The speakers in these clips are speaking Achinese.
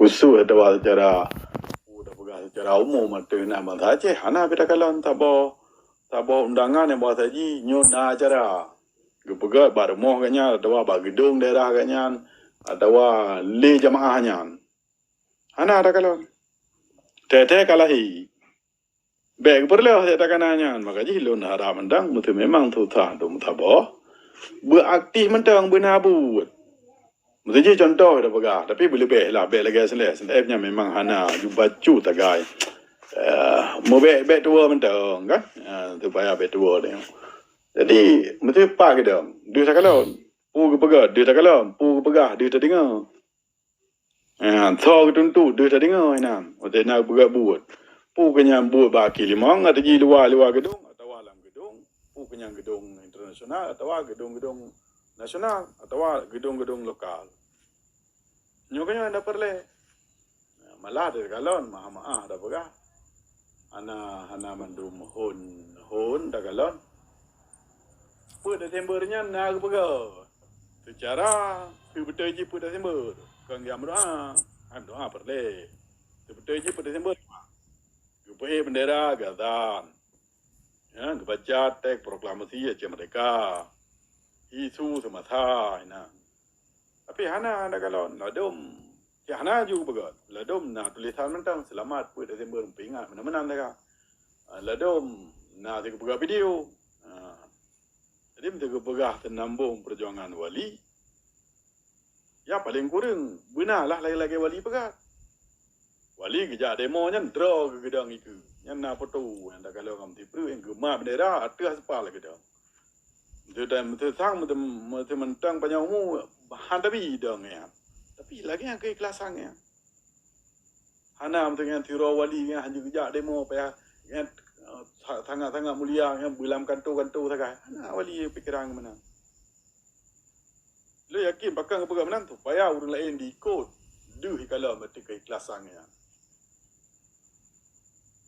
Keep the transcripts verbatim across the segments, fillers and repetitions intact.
Khusus atawa secara, peugah secara umum ateueh nan bansa Aceh, hana pih takalon saboh, saboh undangan nyang bahasa jih nyoe na acara. Geupeugöt bak rumoh geuh nyan atawa bak geudong daerah geuh nyan atawa lé jamaah nyan. Hana takalon. Teuh-teuh ka lahé. Bèk geupeureuloh siat takana nyan, maka jih lôn harap mantong, meusé memang susah untuk meusaboh, beuaktif mantong beuna buet. Meusé jih contoh tapeugah, tapi beuleubeh lah, bèk lagèe S N F. S N F nyan memang hana ju bacut tagai. Eh, meubèk-bèk tuwoe mantong kan? Eh, supaya bèk tuwoe teuh. Jadi, meusé pat keudong, deuh takalon. Peue geupeugah, deuh takalon. Peue geupeugah, deuh tadeungoe. Ha, soe geutuntu deuh tadeungoe inan, watèe na geupeugah buet. Peue keu nyan buet bak kaki limong, ateueh jih luwa-luwa geudong atawa lam geudong, peue keu nyan geudong internasional atawa geudong-geudong nasional atawa geudong-geudong lokal. Nyoe keu nyoe hana peureulèe. Malah takalon, meu'ah-meu'ah tapeugah. Hana, hana mandum hon, hon takalon. Peuet Desember nyan na geupeugah. Seucara seubeutôi jih peuet Desember, kon geujak meudoa. Kan doa peureulèe. Seubeutôi jih peuet Desember. Geupeuék bendera geuazan. Ya, geubaca teks proklamasi Aceh Merdeka. Isu seumasa inan. Tapi hana takalon, ladôm. Cit hana ju geupeugah. Ladôm na tulisan mantong, seulamat peuet Desember, peuingat meunan-meunan taga. Ah, ladôm na sigeupeugah video. Ah. Jadi, meusé geupeugah teunambong peujuangan Wali, ya, paleng kureueng, beuna lah lagèe-lagèe Wali peugah. Wali geujak demo nyan droe geugeudong ikeue. Nyan na foto nyang takalon lam sipreuk nyang geumat bendera ateueh aspal geudong. Meusé dan meusé sang, meusé, meusé mantong panyang umu, han tabi dong nyan. Tapi lagèe nyan keuikhlasan nyan. Hana meusé nyan sidroe Wali nyan hana geujak demo payah nyan, eh, sa-, sangat-sangat mulia nyan beulam kanto-kanto sagai. Hana Wali pikiran meunan. Lôn yakin pakon geupeugah meunan supaya ureueng laén diikot deuh ikalon bak keuikhlasan nyan.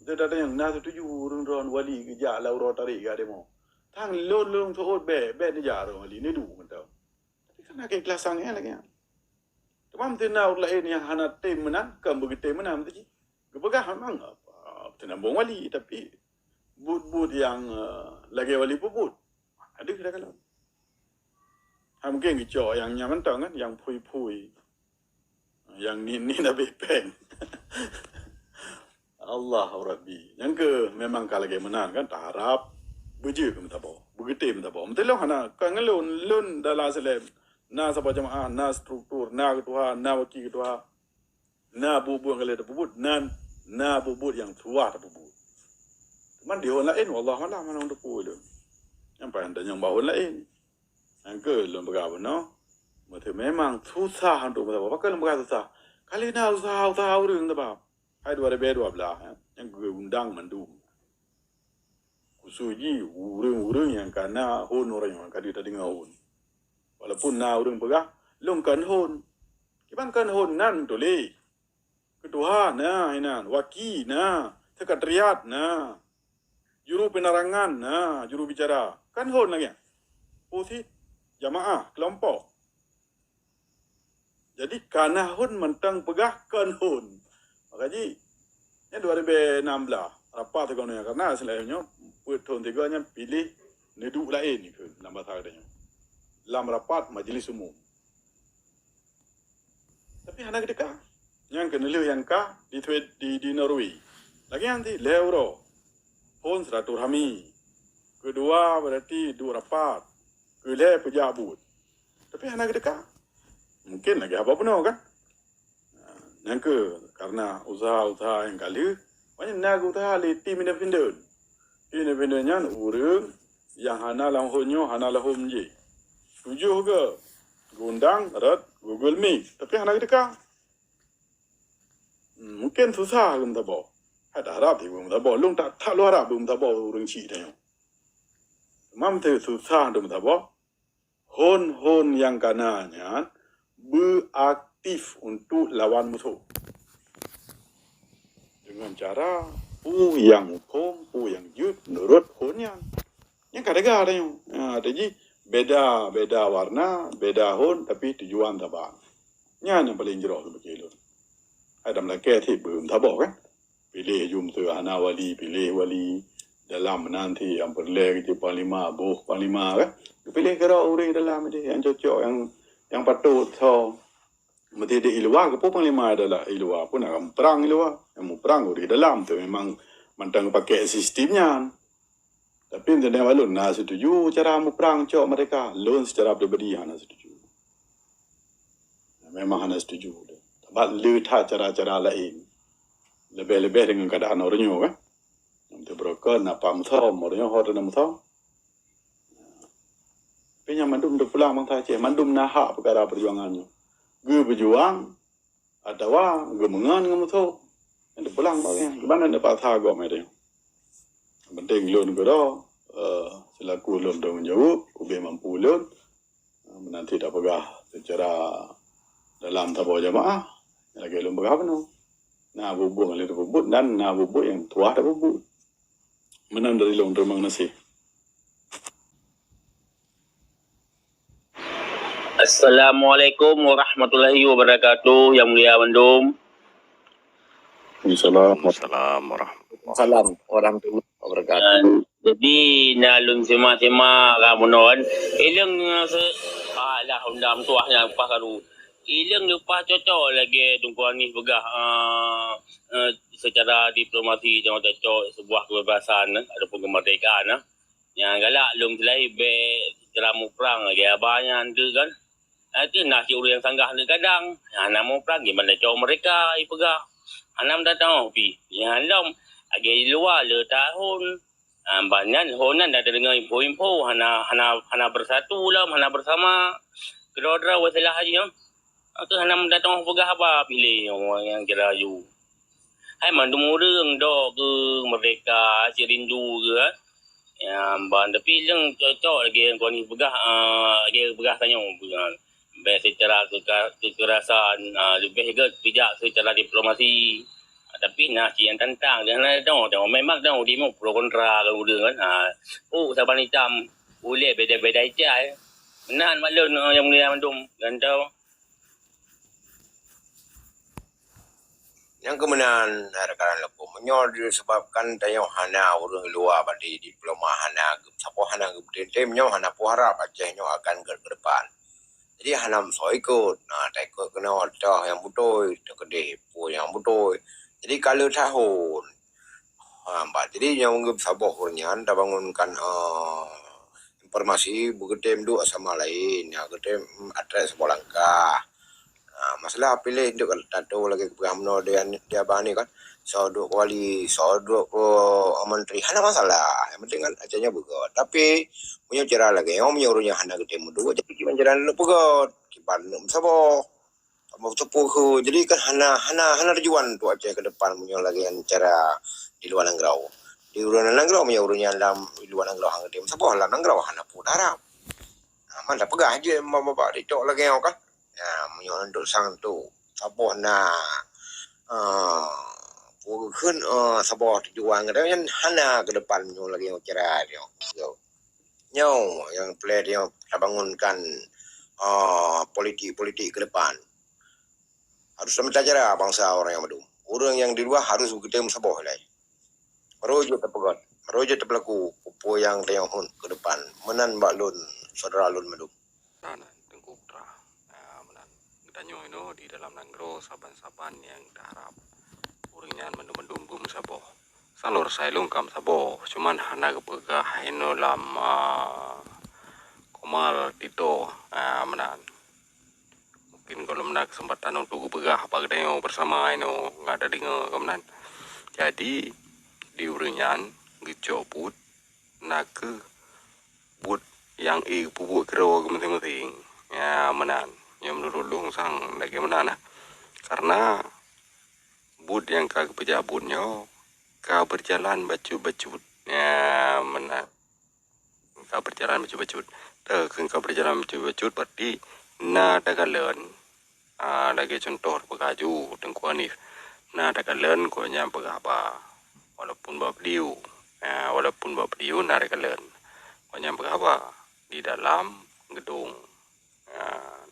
Teutateueng na seutuju ureueng droen Wali geujak lam uroe tarek geujak demo. Tang lôn, lôn seuôt bèk, bèk neujak droen Wali, neuduek mantong. Tapi kan na keuikhlasan nyan lagèe nyan. Teuma meusé na ureueng laén nyang hana tem meunan, kon beugeutem meunan, meusé jih geupeugah memang, ah, teunambong Wali, tapi buet-buet nyang, eh, lagèe Wali peubuet. Aduh, dah kalau. Ha, mungkin geucok nyang nyan mantong kan, nyang phui-phui. Nyang nit-nit habéh péng. Allahu Rabbi. Nyang keu memang ka lagèe meunan kan, taharap beujeuet keu meusaboh, beugeutem meusaboh. Meuteulông hana, ka ngon lôn, lôn dalam S L M. Na saboh jamaah, na struktur, na keutuha, na waki keutuha. Na buet-buet nyang ka lheueh tapeubuet, nan na buet-buet nyang suah tapeubuet. Teuma di hôn laén, wallahu a'lam, hana teupeu lôn. Nyang paléng tanyong bak hôn laén. Nyang keu lôn peugah bunoe, meusé memang susah untuk meusaboh. Pakon lôn peugah susah? Ka lheueh na usaha-usaha ureueng sabab hai dua ribèe dua blaih, nyang geuundang mandum. Khusos jih ureueng-ureueng nyang ka na hôn, ureueng nyang ka deuh tadeungoe hôn. Walaupun na ureueng peugah, "Lôn kon hôn." Kiban kon hôn nan tuléh. Keutuha na inan, waki na, sekretariat na, juru penerangan na, juru bicara. Kon hôn lagèe nyan. Peue cit? Jamaah, keulompok. Jadi, ka na hôn mantong peugah kon hôn. Maka jih, nyan dua ribèe nam blaih, rapat sigoe nyan, karena selain nyoe, peuet thôn sigoe nyan piléh neuduek laén keu lam basa geutanyoe. Lam rapat majlis umum. Tapi hana geuteuka. Nyan keuneulheueh nyang ka di Swed-, di, di Norway. Lagèe nyan cit, lhèe uroe. Phôn silaturahmi. Keudua, berarti duek rapat. Keulhèe peujak buet. Tapi hana geuteuka. Mungkin lagèe haba bunoe kan? Nah, nyang keu karena usaha-usaha nyang ka lheueh, maknanya na geuusaha lé tim independen. Tim independen nyan ureueng nyang hana lam hôn nyoe, hana lam hôn jih. Tujoh geu-, geuundang rot Google Meet, tapi hana geuteuka. Hmm, mungkin susah geumeusaboh. Hai taharap jih beumeusaboh. Lôn that-that lôn harap beumeusaboh ureueng chik tanyoe. Teuma meusé susah untuk meusaboh, hôn-hôn nyang ka na nyan beuaktif untuk lawan musoh. Deungon cara peue nyang muphom, peue nyang jeuet meunurot hôn nyan. Nyan ka teuga tanyoe. Ha, teuji beda, beda warna, beda hôn, tapi tujuan saban. Nyan nyang paleng jroh lôn piké lôn. Ada meulakée cit beusaboh kan. Piléh jum tu hana wali, piléh wali dalam meunan cit nyang peureulée keu panglima, boh panglima kan. Piléh keudroe ureuëng dalam deh nyang cocok, nyang, nyang patôt so. Meuti di luwa, keupeue panglima adalah di luwa pun akan muprang di luwa. Nyang muprang ureuëng dalam tu memang mantong pakai sistem nyan. Tapi untuk lôn na setuju cara muprang cok mereka. Lôn secara pribadi hana setuju. Memang hana setuju. Sebab le that cara-cara lain. Lebih-lebih dengan keadaan orang nyoe kan. Untuk broker na pam som, orang nyoe ho na som. Tapi nyang mandum teupulang bangsa Aceh, mandum na hak peukara perjuangan nyoe. Geuh berjuang, atawa geumeungon ngon musoh. Nyang teupulang bak nyan, gimana nak paksa gob meunan? Yang penting lôn keudroe, eh, selaku lôn tanggung jaweueb, ubé mampu lôn, eh, meunan cit tapeugah secara dalam saboh jamaah, lagée lôn peugah bunoe. Na bubuet nyang lé tapeubuet dan na bubuet nyang tuah tapeubuet. Meunan dari lôn, terima kasih. Assalamualaikum warahmatullahi wabarakatuh. Yang mulia mandum. Waalaikumsalam. Waalaikumsalam warahmatullahi wabarakatuh. Salam warahmatullahi wabarakatuh. Dan jadi na lôn semak-semak ka bunoe kan. Ileng se-, alah undang tuah nyang pas karu. Ileng leupah cocok lagée Teungku Anis peugah, eh, eh, secara diplomasi jangan cocok sebuah kebebasan, eh, ataupun kemerdekaan, eh. Nyang galak lôn silai bék secara muprang lagée aba nyan tu kan. Nanti na si ureuëng nyang sanggah neuk gadang, hana muprang gimana cok mereka ipeugah. Hana meudatang pi. Nyang lom lagée di luwa le tahun. Ah, banyak ho nan dah deungoe info-info hana, hana, hana bersatu lom, hana bersama. Keudroe-droe wasalah haji, ha. Aku hana meudatang peugah haba piléh nyang kira aju. Hai mandum ureuëng dok keu merdeka, cit rindu keu, ha. Ya, ban tapi leng cocok lagée Teungku Anis peugah, ah, lagée peugah tanyoe peugah. Bék secara keka-, kekerasan, ah, leubeh gét bijak secara diplomasi. Ah, tapi na cit nyang tantang, dan na dong, dong, memang dong, di mo pro kontra kan ureuëng kan. Ah, oh, saban itam, ulée beda-beda itai. Meunan mak lôn, ah, nyang mulia mandum, gantau. Nyang keumeunan, hai rakan-rakan lôn, meunyoe disebabkan tanyoe hana ureuëng luwa bak di diploma hana geusaboh hana geupeutem-tem, nyoe hana peue harab Aceh nyoe akan gét keu depan. Jadi hana meusoe ikot, na taikot keunoe toh nyang beutôi, teukeudeh peue nyang beutôi. Jadi ka le tahun, ha, bah jadi nyang geusaboh ureuëng nyan tabangunkan, eh, informasi beugeutem duek sama laén, ya geutem atrek saboh langkah. Ha, masalah piléh duek tantu lagée geupeugah meunoe di, di abang ni kan. Soe duek keu wali, soe duek keu menteri, hana masalah. Yang penting kan Aceh nyoe beugét. Tapi meunyoe cara lagée nyoe, meunyoe ureuëng nyan hana geutem meuduek, jadi kiban cara neuk peugét, kiban neuk meusaboh. Meusaboh. Jadi kan hana, hana, hana tujuan untuk Aceh ke depan meunyoe lagée nyan cara di luwa nanggroe. Di luwa nanggroe, meunyoe ureuëng nyan lam di luwa nanggroe hana geutem meusaboh, lam nanggroe hana peue harab. Ha, man tapeugah jeuet ma babah TikTok lagée nyoe kan. Ya, meunyoe untuk sang tu, saboh na, eh, peue kheun, eh, saboh tujuan gata nyan hana ke depan meunyoe lagée nyoe cara nyoe. Nyoe nyang peureulée nyoe tabangunkan, eh, politik-politik ke depan. Harus tamita cara bansa ureuëng nyang mandum. Ureuëng nyang di luwa harus beugeutem saboh ilai. Meurojot tapeugét, meurojot tapeulaku peue nyang tanyoe hon ke depan. Meunan bak lôn, syedara lôn mandum. Meunan, Teungku Putra. Ah, meunan. Geutanyoe inoe di dalam nanggroe saban-saban nyang taharab ureuëng nyan mandum-mandum beumeusaboh. Salor sai lôn ka meusaboh, cuman hana geupeugah inoe lam, ah, komal tito, ah, meunan. Mungkin gohlom na keuseumpatan untuk geupeugah bak geutanyoe beusama inoe ngat tadeungoe ka meunan. Jadi, di ureuëng nyan geucok buet na kheueh buet nyang ék geupeubuet keudroe keu masing-masing. Ya, meunan. Nyoe meunurot lôn sang lagée meunan na. Karena buet nyang ka geupeujak buet nyoe ka beujalan bacut-bacut. Ya, meunan. Ka beujalan bacut-bacut. Teu kheun ka beujalan bacut-bacut, berarti na takalon. Ah, lagée cuntoh tapeugah ju Teungku Hanif. Na takalon gobnyan peugah haba, walaupun bak video. Ah, walaupun bak video na takalon. Gobnyan peugah haba di dalam geudong. Ah,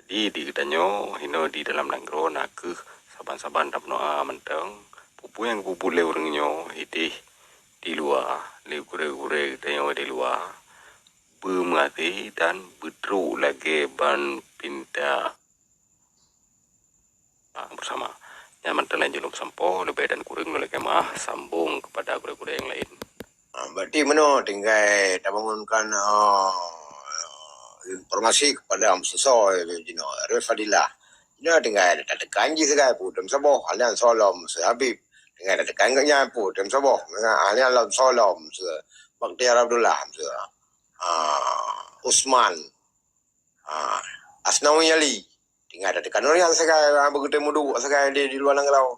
jadi di geutanyoe hinoe di dalam nanggroe na kheueh saban Saban tapeunoe mantong, peue-peue nyang geupeubuet lé ureuëng nyoe idéh di luwa, lé gurée-gurée geutanyoe di luwa, beumeuaté dan beutrok lagée ban pinta bersama. Nyan mantong lôn jeuet lôn peusampoe, leubeh dan kureueng lôn lakée meu'ah, sambong keupada gurée-gurée nyang laén. Ah, berarti meunoe tinggai tabangunkan, ah, informasi kepada meuseusoe jinoe, Arif Fadilah. Jinoe tinggai tateukan jih sagai peue tem saboh, hana soe lom Meuseusoe Habib. Tinggai tateukan geuh nyan peue tem saboh, hana lom soe lom Meuseusoe Bakhtiar Abdullah, Meuseusoe, ah, Usman. Ah, Asnawi Ali. Tinggai tateukan ureuëng nyan sagai, ah, beugeutem meuduek sagai di, di luwa nanggroe.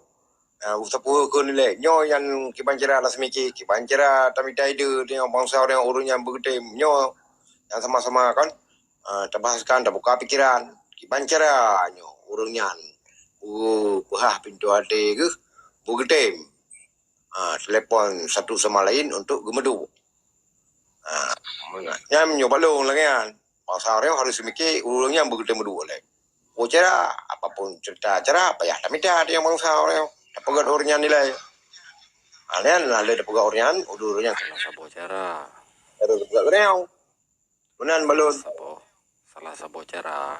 Ah, sapeue keu nilai. Nyoe nyan kiban cara lasmiki, kiban cara tamita ide, nyoe bansa ureuëng, ureuëng nyan beugeutem. Nyoe nyang sama-sama kan, ah, tabahaskan, tabuka pikiran. Kiban cara nyoe ureuëng nyan, uh, peuhah pintoe até geuh, beugeutem. Ah, telepon satu sama lain untuk geumeuduek. Ah, nyan meunyoe balong lagée nyan. Bansa ureuëng harôh seumike ureuëng nyang beugeutem meuduek lé. Peue cara, apapun cerita cara, payah tamita nyang bansa ureuëng. Tapeugét ureuëng nyan nilai. Ah, nyan lah lé tapeugét ureuëng nyan, ureuëng nyan salah saboh cara. Harôh tapeugét ureuëng nyan. Meunan balon. Saboh, salah saboh cara.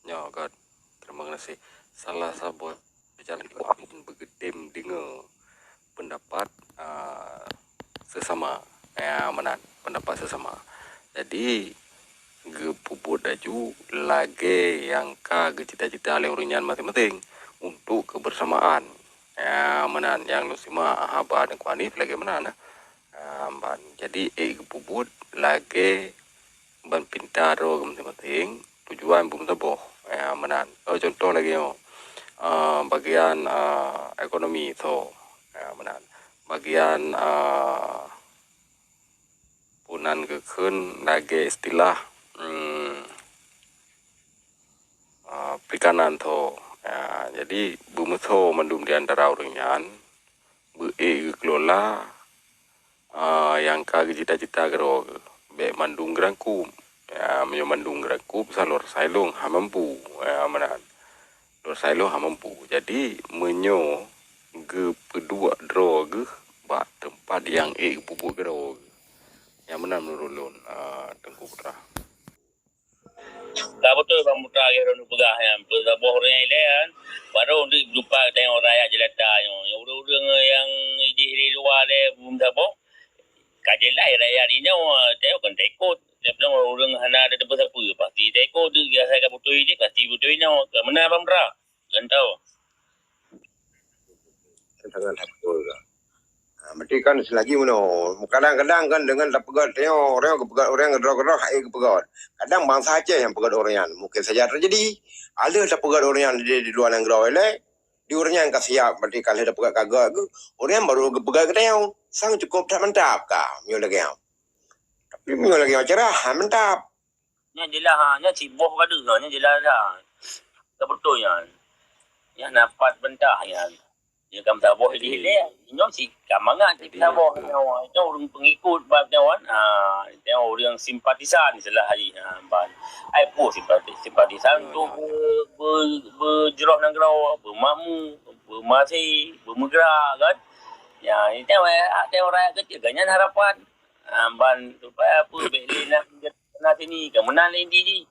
Nyoe kan. Terima kasih. Salah saboh cara beugeutem deungoe pendapat, ah, sesama. Ya, meunan, pendapat sesama. Jadi, geupeubuet laju lagée nyang ka geucita-cita lé ureuëng nyan maséng-maséng untuk kebersamaan. Ya, meunan, nyang lôn simak haba Teungku Hanif lagée meunan. Ah, ban. Jadi, ék geupeubuet lagée ban pinta droe geuh maséng-maséng, tujuan beumeusaboh. Ya, meunan. Oh, contoh lagée nyoe, ah, bagian, ah, ekonomi tho. Ya, meunan. Bagian, ah, peue nan geukheun lagée istilah, hmm, ah, perikanan tho. Ya, jadi beumeusaboh mandum di antara ureuëng nyan, beu-ék geukelola, ah, nyang ka geucita-cita keudroe geuh. Bék mandum geurangkup. Ya, meunyoe mandum geurangkup, sa lôn rasa ilôn hana mampu. Ya, meunan. Lôn rasa ilôn hana mampu. Jadi, meunyoe geupeuduek droe geuh bak teumpat nyang ék geupeubuet keudroe geuh. Nyang meunan meunurot lôn, ah, Teungku Putra. Ka beutôi Bang Putra lagée droeneuh peugah nyan, beutôi saboh ureuëng nyang ilée nyan, barô untuk jumpa tanyoe rakyat jelata nyoe. Ureuëng-ureuëng nyang idéh di luwa lé beumeusaboh, ka jeulaih rakyat inoe, tanyoe kon taikot. Tapi ureuëng hana ada teupeu-sapeue, pasti taikot. Asai ka beutôi jih, pasti beutôi inoe. Ka meunan Bang Putra. Kan tahu. Dengan hak betul. Ha, berarti kan selagi meunoe. Kadang-kadang kan dengan tapeugét, tanyoe, ureuëng geupeugét, ureuëng keudroe-keudroe, hai geupeugét. Kadang bansa Aceh nyang peugét ureuëng nyan. Mungkin saja terjadi. Ada tapeugét ureuëng nyan di, di luwa nanggroe ilée, di ureuëng nyan ka siap, berarti ka lheueh tapeugét ka gét geuh, ureuëng nyan baru geupeugét keu tanyoe. Sang cukup that mantap ka, meunyoe lagée nyan. Tapi meunyoe lagée nyan cerah, ha, mantap. Nyan jeulaih, ha, nyan siboh ka deuh, ha, nyan jeulaih dah. Ka beutôi nyan. Nyan na pat peurintah nyan. Nyan ka meusaboh di hileh. Nyoe si ka mangat si meusaboh nyoe. Nyoe ureuëng peungikot bak nyoe kan. Ha, nyoe ureuëng simpatisan istilah jih, ha, ban. Ai peue simpati-, simpatisan untuk be-, be-, beujroh nanggroe, beumakmu, beumaséh, beumeugrak kan. Ya, nyoe, nyoe rakyat keucil kan nyan harapan. Ha, ban supaya apa, bék lé na, na sini, ka meunan lé inti jih.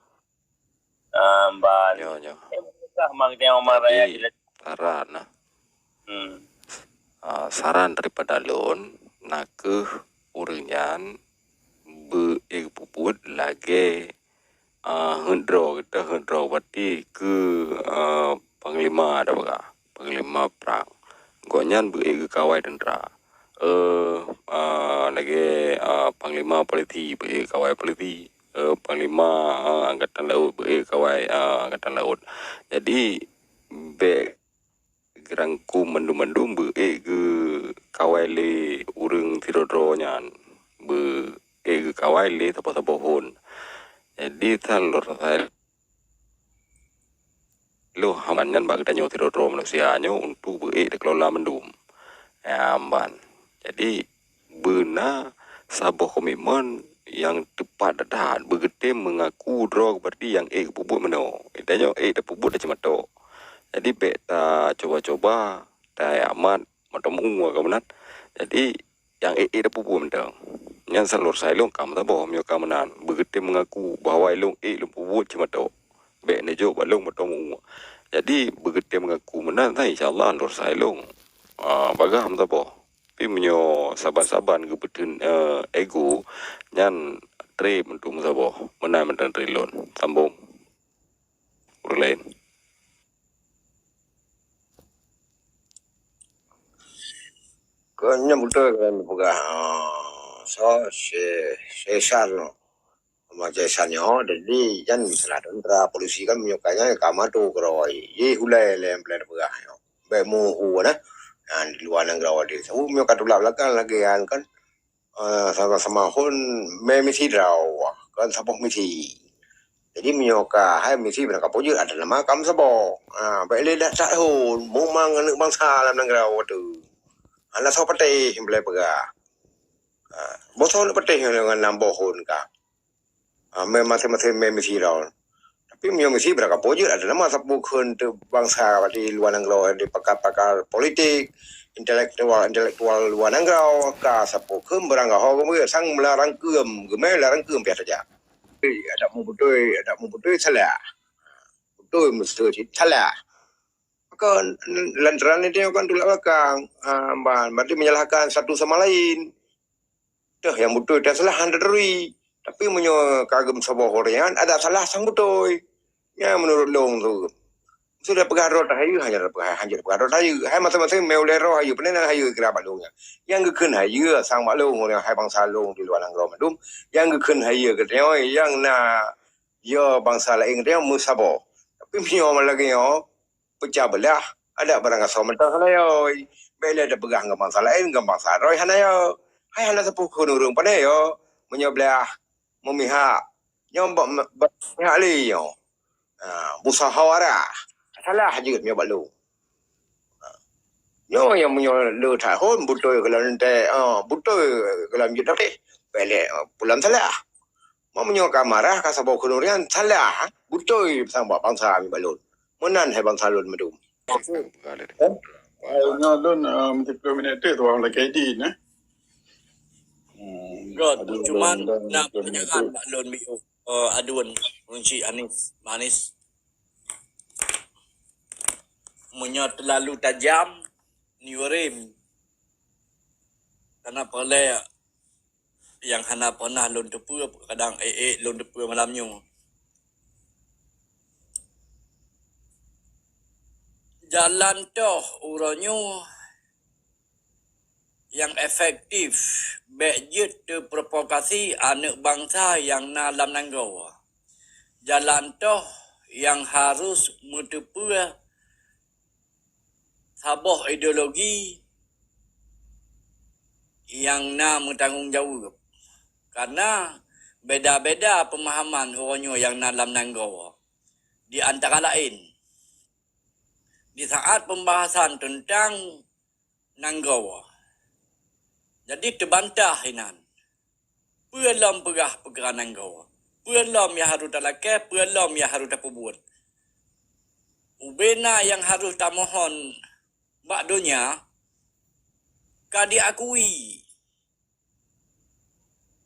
Ha, ban. Nyoe, nyoe. Eh, susah mang tengok mang raya. Jadi, saran lah. Hmm. Ah, saran daripada lôn, na kheueh ureuëng nyan beu-, eh, peubuet lagée ah, heuet droe, gata heuet droe, berarti keu, ah, panglima dah peugah, panglima prang. Gobnyan beu-ék geukawai teuntra. Eh, ah, lagée, ah, panglima polisi beu-ék kawai polisi. Eh, panglima, ah, angkatan laut beu-ék kawai, ah, angkatan laut. Jadi, bék geurangkum mandum-mandum beu-ék geukawai lé ureuëng sidroe-droe nyan, beu-ék geukawai lé saboh-saboh phon. Jadi, tan lôn rasa lôn hamba nyan bak geutanyoe sidroe-droe manusia nyoe untuk beu-ék teukelola mandum. Ya, mban. Jadi, beuna saboh komitmen nyang teupat that-that, beugeutem meungaku droe berarti nyang ék geupeubuet meunoe. Tanyoe ék tapeubuet dah ceumatok. Jadi bèk tacoba-coba tayamat mantong meu-ue ka meunan. Jadi nyang ék-ék tapeubuet mantong. Nyan salor sai lôn ka meusaboh meunyoe ka meunan. Beugeutem meungaku bahwa lôn ék lôn peubuet cit mantong. Bèk neujok bak lôn mantong meu-ue. Jadi beugeutem meungaku meunan, insya Allah lor sai lôn. Ah, bagah meusaboh. Tapi meunyoe saban-saban geupeuteun, eh, ego, nyan trép untuk meusaboh. Meunan mantong trép lôn. Sambong. Ureueng laén. Kon nyan beutôi keunan peugah, ah, soe, Syeh-, Syeh San nyoe. Sama Syeh San nyoe, jadi nyan masalah tentara, polisi kan meunyoe ka nyan ka mantong keurôi. Jih ulèe lé nyang peugah nyoe. Bèk meu-ue na. Nyan di luwa nanggroe di. Meunyoe ka tulak beulakang lagèe nyan kan, ah, sama-sama hon mè misi droe, kan saboh misi. Jadi meunyoe ka hai misi beurangkapeue jeuet, ada nama ka meusaboh. Ah, bèk lé that-that hon, mumang aneuk bansa lam nanggroe tu. Hana soe patéh, nyang peulai peugah. Ah, boh soe aneuk patéh ngon nam boh hon ka. Ah, mè maséng-maséng mè misi droe. Tapi meunyoe misi beurangkapeue jeuet, ada nama sapeue kheun teuh bansa di luwa nanggroe, di pakar-pakar politik, intelektual-intelektual luwa nanggroe, ka sapeue kheun beurangkaho geumeue sang meularang keuem, geumè larang keuem piah saja. Adak meubeutôi, adak meubeutôi salah. Beutôi meuseuti salah. Maka lantaran itu kan tulak belakang, ha, ban, berarti menyalahkan satu sama lain. Teuh nyang beutôi dan salah hana turi. Tapi meunyoe ka geumeusaboh ureueng nyan, ada salah sang beutôi. Nyan meunurot lôn tu. Sudah peugah droe tahayeue, hana peugah, hana peugah droe tahayeue. Hai maséng-maséng mè ulèe droe hayeue, pane na hayeue kira bak lôn nyan. Nyang geukheun hayeue sang bak lôn, ureueng hai bansa lôn di luwa nanggroe mandum. Nyang geukheun hayeue geutanyoe, nyang na yo bansa laén geutanyoe meusaboh. Tapi meunyoe lagèe nyoe, peucah beulah, adak barangkasoe mantong hana yo. Bèk lé tapeugah ngon bansa laén, ngon bansa droe hana yo. Hai hana sapeue kheun ureueng pane yo, meunyoe blah meumihak, nyoe bak, bak mihak lé nyoe. Ha, musyawarah. Salah jeuet nyoe bak lôn. Ha. Nyoe nyang meunyoe le that hon beutôi keulan teh, ha, beutôi keulan jeuet teh. Bèk lé, ha, pulan salah. Meunyoe ka marah, ka saboh keuneurian, salah, beutôi sang bak bansa nyoe bak lôn. Meunan hai bansa lôn mandum. Eh? Hai, nyoe lôn, eh, meusiplôh minèt teuh tuan lakèe di, nah. Hmm, Good. Aduh, cuman lôn, lôn, nak lôn peuingat bak lôn biôh, eh, aduen, Encik Anis, Manis. Meunyoe teulalu tajam, neurim. Karena peureulèe nyang hana pernah lôn teupeue, kadang ék-ék lôn teupeue malam nyoe. Jalan toh uroe nyoe nyang efektif, bèk jeuet teuprovokasi aneuk bansa nyang na lam nanggroe. Jalan toh nyang harus meuteupeue saboh ideologi nyang na meutanggong jaweueb. Karena beda-beda peumahaman uroe nyoe nyang na lam nanggroe. Di antara laén, di saat pembahasan teuntang nanggroe. Jadi teubantah inan. Peue lom peugah peukara nanggroe? Peue lom nyang harôh talakèe? Peue lom nyang harôh tapeubuet? Ubena nyang harôh tamohon bak donya ka diakui.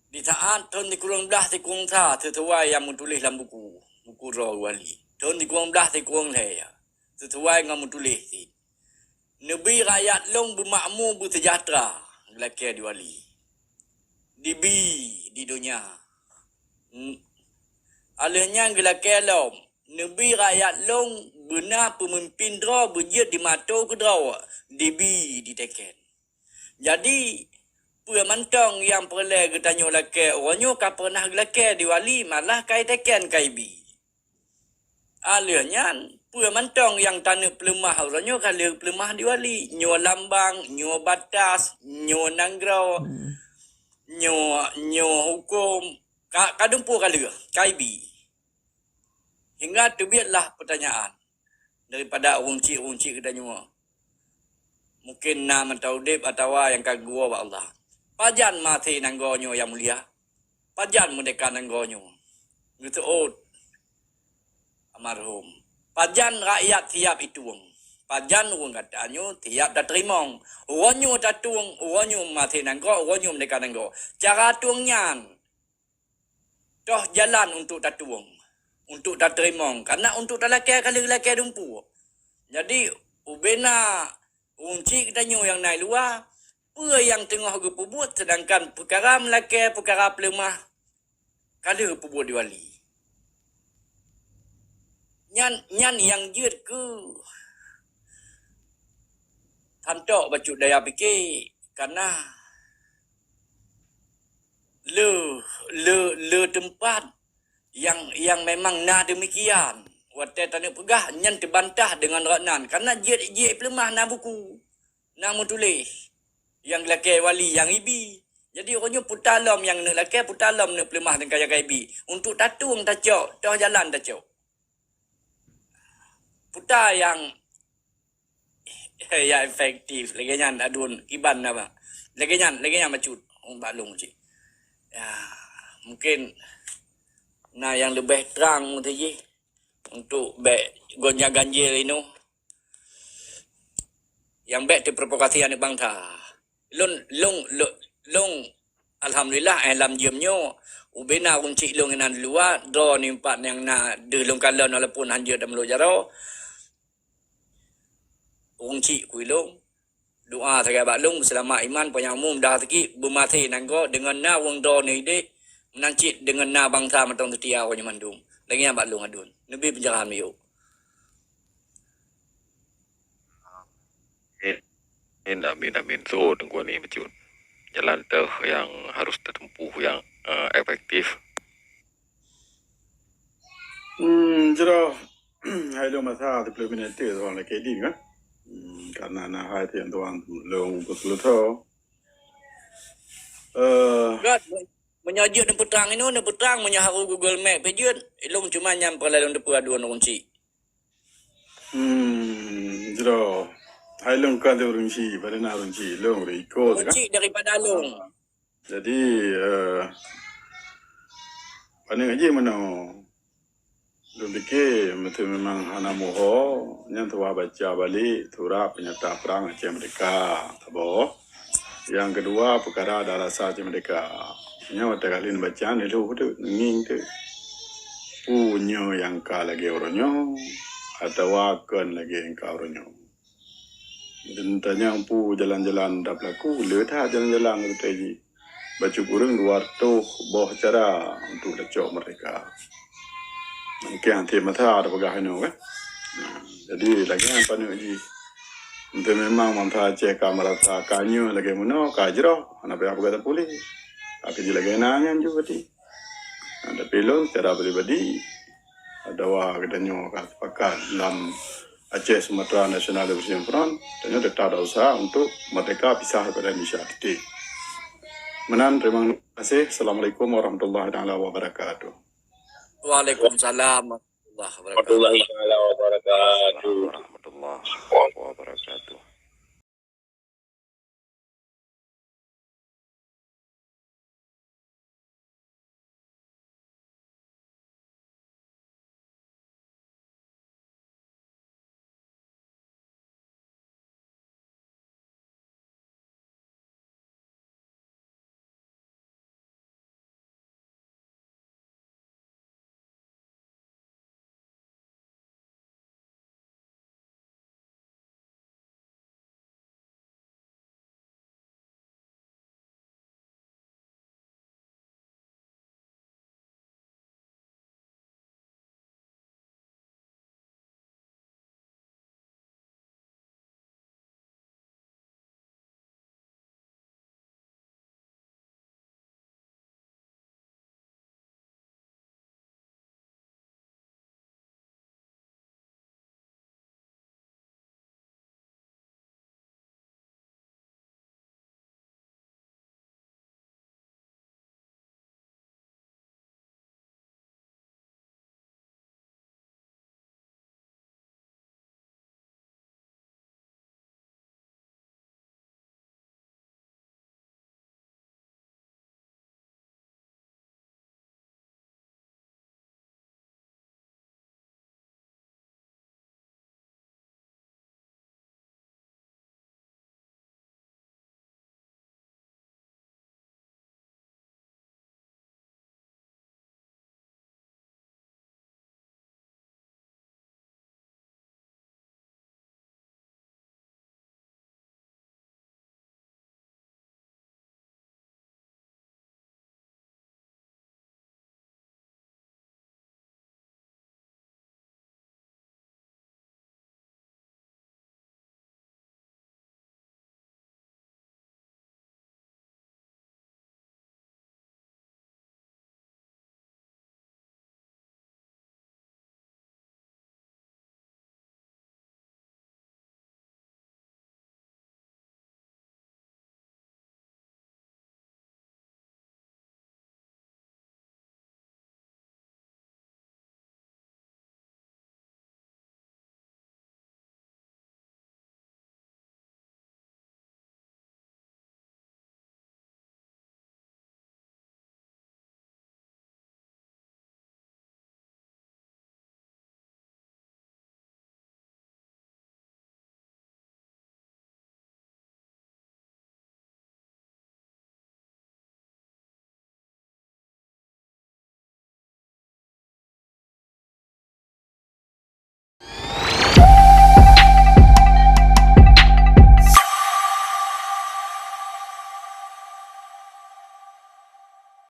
Di saat thôn sikureueng blaih sikureueng sa sisuai nyang meutuléh lam buku, buku droe wali. Thôn sikureueng blaih sikureueng lhèe, sisuai ngon meutuléh cit. Neubi rakyat lôn beumakmu beuseujahteura, geulakèe di wali. Dibi di donya. N-, alheuh nyan geulakèe lom, neubi rakyat lôn beuna peumimpin droe beujeuet di mato keudroe, dibi di teken. Jadi, peue mantong nyang peureulèe geutanyoe lakèe uroe nyoe ka pernah geulakèe di wali, malah ka iteken ka ibi. Alheuh nyan, peue mantong nyang taneuk peuleumah uroe nyoe ka lheueh peuleumah di wali. Nyoe lambang, nyoe batas, nyoe nanggroe, Hmm. nyoe, nyoe huköm, ka, ka dumpeue ka lheueh, ka ibi. Hingga teubiet lah peutanyaan daripada ureueng chik-ureueng chik geutanyoe. Mungken na mantong udeb atawa nyang ka geuwoe bak Allah. Pajan maté nanggroe nyoe nyang mulia? Pajan meurdeka nanggroe nyoe? Geuseuôt almarhum. Pajan rakyat siap itueng. Pajan ureuëng gata nyoe siap tateurimong. Uroe nyoe tatueng, uroe nyoe maté nanggroe, uroe nyoe meurdeka nanggroe. Cara tueng nyan, toh jalan untuk tatueng, untuk tateurimong. Karena untuk talakée ka lheueh lakée dumpeue. Jadi, ubena ureuëng chik geutanyoe nyang na i luwa, peue nyang teungoh geupeubuet, seudangkan peukara meulakée, peukara peuleumah ka lheueh geupeubuet di wali. Nyan, nyan nyang jeuet keu santok bacut daya pike, kana le, le, le teumpat nyang, nyang memang na deumikian. Watée taneuk peugah, nyan teubantah deungon rat nan, kana jeuet, jeuet peuleumah na buku, na meutuléh nyang lakée wali nyang ibi. Jadi, uroe nyoe puta lom nyang neuk lakée, puta lom neuk peuleumah dan kaya ka ibi. Untuk tatueng tacok, toh jalan tacok. Puta nyang, ya, efektif. Lagée nyan adun kiban na, Bang. Lagée nyan, lagée nyan bacut. Oh, bak lôn cit. Ya, mungkin na nyang leubeh trang meuti jih untuk bék gonjang ganjil inoe. Nyang bék teuprovokasi aneuëk bansa. Lôn, lôn, lôn, lôn, alhamdulillah, eh, lam jeuem nyoe, ubena ureuëng chik lôn inan luwa, droe nimpat nyang na deuh lôn kalon walaupun hanjeuet dan meulôk jaroe. Ureuëng chik kui lôn, doa sagai bak lôn, beuseulamat iman, panyang umu, mudah rezeki, beumaté nanggroe, deungon na ureuëng droe nyoe ideh, meunan cit deungon na bansa mantong seutia uroe nyoe mandum. Lagée nyan bak lôn adun. Neubi pencerahan miyueb. Amin, amin, amin. So, Teungku Ani bacut. Jalan teuh nyang harus teutempuh nyang, eh, efektif. Hmm, jroh. Hai lôn masa siplôh minit tu, tuan lagi din kan? Hmm, karena na hai tu nyang tuan lôn beutôi. Eh, Gét, meunyoe jeuet neupeutrang inoe, neupeutrang, meunyoe harôh Google Map pih jeuet, ilong cuma nyang peureulée lôn teupeu aduen ureuëng chik. Hmm, jroh. Hai lôn kan ureuëng chik, padahai na ureuëng chik, lôn ureuëng iko Ureuëng kan? Chik daripada lôn. Jadi, eh, paneuk jih meunoe. Lôn pike, meuseu memang hana muho, nyan tuha baca balik surat peunyata prang Aceh Merdeka, saboh. Nyang keudua, peukara ada rasa Aceh Merdeka. Nyan watée kali neubaca, neulhôh teuk, neungieng teuk. Peue nyoe nyang ka lagée uroe nyoe, atawa kon lagée nyang ka uroe nyoe. Dan tanyong peue jalan-jalan tapeulaku, le that jalan-jalan geutai jih. Bacut ureuëng dua reutôh boh cara untuk tacok merdeka. Mungkin até masa ada peugah inoe kan. Nah, jadi lagée nyan paneuk jih. Untuk memang bansa Aceh ka merasa ka nyoe lagée meunoe, ka jroh, hana payah peugah puléh. Tapi jih lagée na nyan ju berarti. Nah, tapi lôn secara pribadi, adawa geutanyoe ka sepakat lam Aceh Sumatera National Liberation Front, tanyoe teutap ada usaha untuk merdeka pisah daripada Indonesia. Titik. Meunan, terima kasih. Assalamualaikum warahmatullahi taala wabarakatuh. Waalaikumsalam warahmatullahi wabarakatuh. Warahmatullahi taala wabarakatuh. Warahmatullahi wabarakatuh.